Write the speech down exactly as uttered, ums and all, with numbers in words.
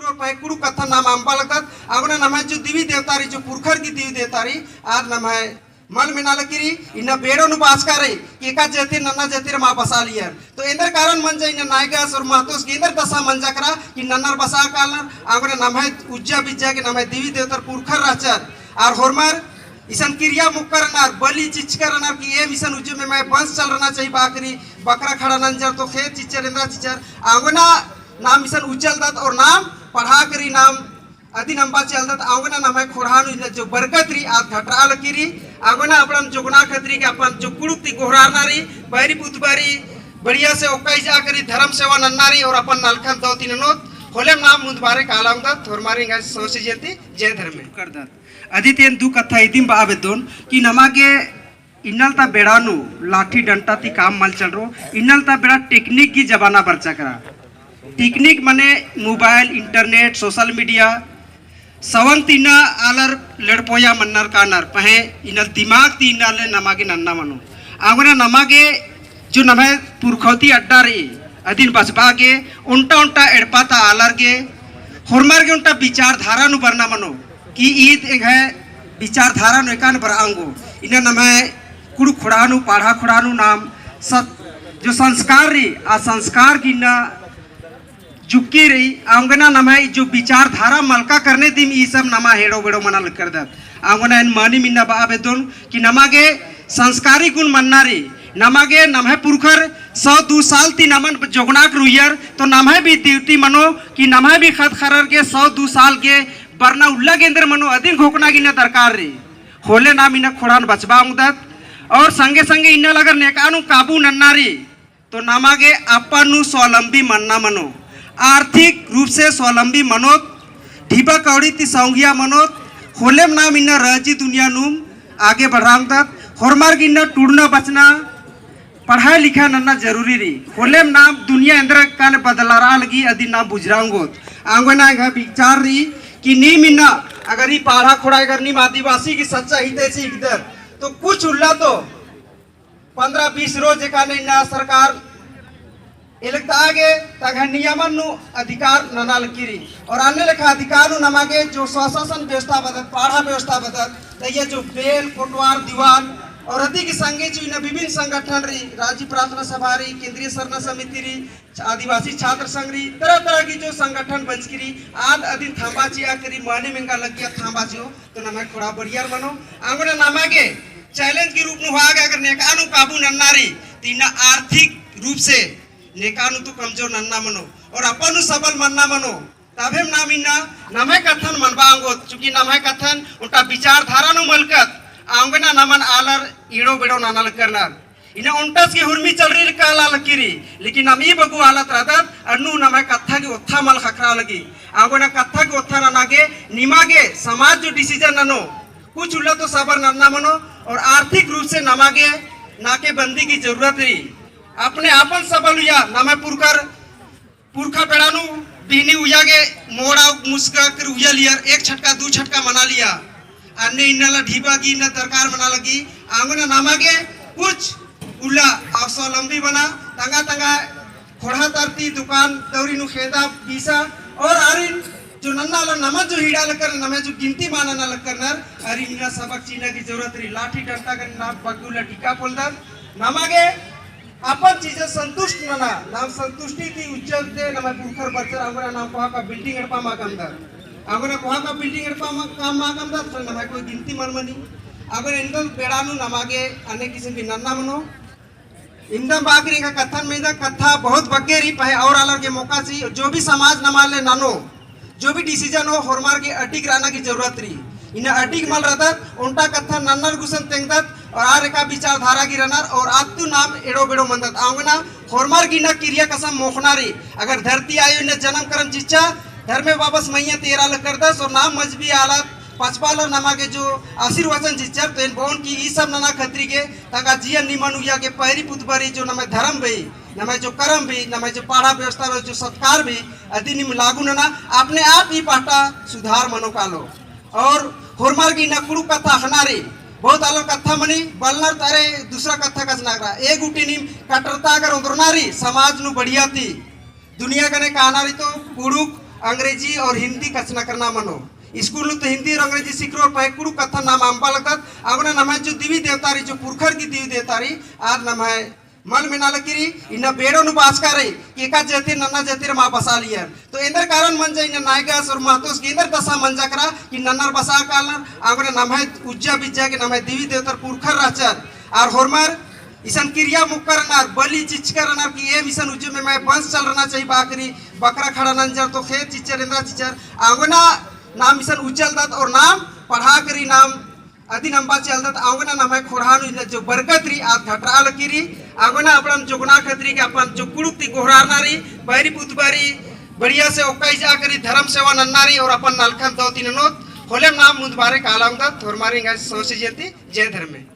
और पहें कुँड़ुख़ कत्थन नाम अम्बा लगदत। अवंगना नम्है जो देवी देवता रई, जो पुरखर की देवी देवता रई, आद नम्है मल मेना लगी रई, इन्ना बेड़ो नू बाचका रई, कि एका जातिर नन्ना जातिर मा बसालियर। तो एन्देर कारण मंजा इन्ना नायगस और महतोस गे एन्देर दसा मंजा केरा, कि नन्नर बसा कालनर, अवंगना नम्है उज्जा बिज्जा गे नम्है देवी देवतर पुरखर रहचर, आर होरमर इसन किरिया मुक्का रअनर, बलि चिच्चका रअनर कि एम इसन उज्जो में मैं वंश चल रहना चाहिए, बाकरी बकरा खड़ा नंजर तो खेत चिच्चर एन्दरा चिच्चर, अवंगना नाम इसन उज्जलदत और नाम पढ़ा करी नाम अदिन अम्बा चलदत। अवंगना नम्है ख़ोंड़हा नू इन्ना जो बरकत रई आद घटरा लगी रई। अवंगना अपनम जोगना खतरी के अपन जो कुँड़ुख़ ती गोहरारना रई, बैरी पुतबारी बढ़िया से ओक्का इजा करी धर्म सेवा नन्ना रई और अपन नलखन दौ ती ननोत। होलेम नाम मुन्दबारे काला ओंगदत, होरमारिन एंग्है सौंसे जयंती जय धर्मे। अदी ती एन दू कत्था इदिम बआ बेद्दोन कि नमा गे इन्नल ता बेड़ा नू लाठी डंटा ती काम मल चलरओ, इन्नल ता बेड़ा technique की जमाना बरचा केरा। Technique मने mobile, internet, social media, सवंग ती इन्ना आलर लड़पोया मन्नर कानर, पहें इन्नल दिमाग ती इन्नल नमा गे नन्ना मनो। अवंगना नमा गे जो नम्है पुरखौती अड्डा रई, अदिन बचबआ गे ओन्टा ओन्टा एड़पा ता आलर गे, होरमर गे ओन्टा विचारधारा नू बरना मनो। कि ईद एंग्है विचारधारा नू एकान बरआ ओंगो। इन्ना नम्है कुँड़ुख़ ख़ोंड़हा नू, पाड़ा ख़ोंड़हा नू नाम सत-, जो संस्कार रई, आ संस्कार गे इन्ना जुक्की रई, अवंगना नम्है जो विचारधारा मलका करने दिम ई सब नमा हेड़ो बेड़ो मना लगदत। अवंगना एन मानिम इन्ना बआ बेद्दोन कि नमा गे संस्कारी गुण मन्ना रई, नमा गे नम्है पुरखर सौ दू साल ती नमन जोगनाक रुइयर, तो नम्है भी duty मनो कि नम्है भी ख़द्द ख़र्रर गे सौ दू साल गे बरना उल्ला गे एन्देर मनो अदिन घोखना गे इन्ना दरकार रई। होले नाम इन्ना ख़ोंड़हान बचबआ ओंगदत। और संगे संगे इन्ना अगर नेका नू काबू नन्ना रई, तो नमा गे अपन नू स्वावलंबी मन्ना मनो, आर्थिक रूप से स्वावलंबी मनोत, ढिबा कौड़ी ती सौंगिया मनोत, होलेम नाम इन्ना राजी दुनिया नूम आगे बढ़रआ ओंगदत। होरमर गे इन्ना टूड़ना बचना पढ़ाई लिखाई नन्ना जरूरी रई। होलेम नाम दुनिया एन्देर काने बदलरआ लगी अदिन नाम बुझरआ ओंगोत। अवंगना एंग्है विचार रई कि नीम इन्ना अगर ई पाड़ा ख़ोंड़हा अगर नीम आदिवासी की सच्चा हितैषी हिकदर तो कुछ उल्ला तो पन्द्रह बीस रोज एकाने इन्ना सरकार एलगता गे तंग्है नियमन नू अधिकार नना लगी रई। और अन्ने लेखा अधिकार नू नमा गे जो स्वशासन व्यवस्था बअदत, पाड़ा व्यवस्था बअदत, तो ये जो बेल, कोटवार, दीवान और अदी की संगे जो इन्ना विभिन्न संगठन रई, राजी प्रार्थना सभा रई, केंद्रीय सरना समिति रई, आदिवासी छात्र संघ रई, तरह तरह की जो संगठन बंचकी रई, आद अदिन थाम्बा चिआ करी माने मेंगा लगिया थाम्बा चिओ, तो नम्है ख़ोंड़हा बढ़ियर मनो। अवंगना नमा गे challenge की रूप नू होआ गे अगर नेका नू काबू नन्ना रई, तो इन्ना आर्थिक रूप से नेका नू तो कमजोर नन्ना मनो और अपन नू सबल मन्ना मनो। तबेम नाम इन्ना नम्है कत्थन मनबआ ओंगोत, चूँकि नम्है कत्थन ओन्टा विचारधारा नू मलकत, अवंगना नमन आलर एड़ो बेड़ो नना लगनर। इन्ना ओन्टस गे हुरमी चलरी काला लगी रई, लेकिन नाम ई बग्गु आलत रअदत, अन्नु नम्है कत्था गे ओत्था मल ख़क्खरआ लगी। अवंगना कत्था गे ओत्था नना गे, निमा गे समाज जो decision ननो, कुछ उल्ला तो सबर नन्ना मनो, और आर्थिक रूप से नमा गे नाकेबंदी की जरूरत रई। अपने आपन सबल उइया, नम्है पुरखर पुरखा बेड़ा नू बिहनी उइया गे मोड़ा मुसगा कर उइया लियर, एक छटका, दू छटका मना लिया। अन्ने इन्ना ला ढिबा गे इन्ना दरकार मना लगी। अवंगना नमा गे कुछ उल्ला अवसर लंबी बना, तंगा तंगा ख़ोंड़हा तरती दुकान दौरी नू खेदा बीसा, और आरिन जो नन्ना ला नमा जो हिड़ा लगनर, नमा जो गिनती मा नना लगनर, आरिन इन्ना सबक चिअना की जरूरत रई। लाठी डंटा गने नाम बग्गु ला टिका पोलदत, नमा गे अपन चीजन संतुष्ट नना, नाम संतुष्टि ती उज्जलते नम्है पुरखर बरचर। अवंगना नाम कोहा का building एड़पा मा कमदर, अवंगना कोहा का building एड़पा मा काम मा कमदर, तो नम्है कोई गिनती मल मनी। अवंगना एन्देर बेड़ा नू नमा गे अन्ने किसिम की नन्ना मनो। इवंदम बआ करी एंगा कत्थन मेंदा, कत्था बहुत बग्गे रई, पहें और आलर गे मौका चिई, जो भी समाज नमा ले ननो, जो भी decision हो, होरमर गे अडिग रअना की जरूरत रई। इन्ना अडिग मल रअदत, ओन्टा कत्थन नन्नर गुसन तेंगदत, और आर एका विचारधारा गे रअनर, और अत्तु नाम एड़ो बेड़ो मनदत। अवंगना होरमर गे इन्ना किरिया कसम मोख़ना रई। अगर धरती आयो इन्ना जनम करम चिच्चा, धर्मे बाबस मइय्याँ ती एरा लगदस, और नाम मजबी आलर पचबा ला नमा गे जो आशीर्वचन चिच्चर, तो एन बओन कि ई सब नना खतरी गे, तंगा जिया निमन उइया गे पैरी पुतबारी जो नम्है धर्म बई, नम्है जो करम बई, नम्है जो पाड़ा व्यवस्था रई, जो सत्कार बई, अदिनिम लागू नना, अपने आप ई पहटा सुधार मनो कालो। और होरमर गे इन्ना कुँड़ुख़ कत्था अख़ना रई, बहुत आलर कत्था मनी, बलनर तारे दूसरा कत्था कछनखरआ। ए गूटी नीम कट्टरता अगर ओन्दरना रई, समाज नू बढ़िया ती, दुनिया गने काना रई तो कुँड़ुख़ अंग्रेजी और हिंदी कछनखरना मनो। स्कूल नू तो हिंदी और अंग्रेजी सिखरओर, पहें कुँड़ुख़ कत्थन नाम अम्बा लगदत। अवंगे नम्है जो देवी देवता रई, जो पुरखर की देवी देवता रई, आद नम्है मल मेना लगी रई। इन्ना बेड़ो नू बाचका रई कि एका जातिर नन्ना जातिर मा बसालियर। तो एन्देर कारण मंजा इन्ना नायगस और महतोस गे एन्देर दसा मंजा केरा कि नन्नर बसा कालनर। अवंगे नम्है उज्जा बिज्जा गे नम्है देवी देवतर पुरखर रहचर। और होरमर इसन किरिया मुक्कर रअनर, बलि चिच्चकर रअनर कि एम इसन उज्जो में मैं बंस चल रहना चाहिए बाकरी, बकरा खड़ा नंजर तो खेत चिच्चर, एन्देर चिच्चर। अवंगे नाम इसन उज्जलदत और नाम पढ़ा करी नाम अदिन अम्बा चलदत। अवंगे नम्है ख़ोंड़हा नू इन्ना जो बरकत रई आद घटरा लगी रई। अवंगे अपनम जोगना खतरी के अपन जो कुँड़ुख़ ती गोहरारना रई, बैरी पुतबारी बढ़िया से ओक्का इजा करी धर्म सेवा नन्ना रई और अपन नलखन दव ती ननोत। होलेम नाम मुन्दबारे काला ओंगदत। होरमारिन एंगा सोच जयंती, जय धर्मे।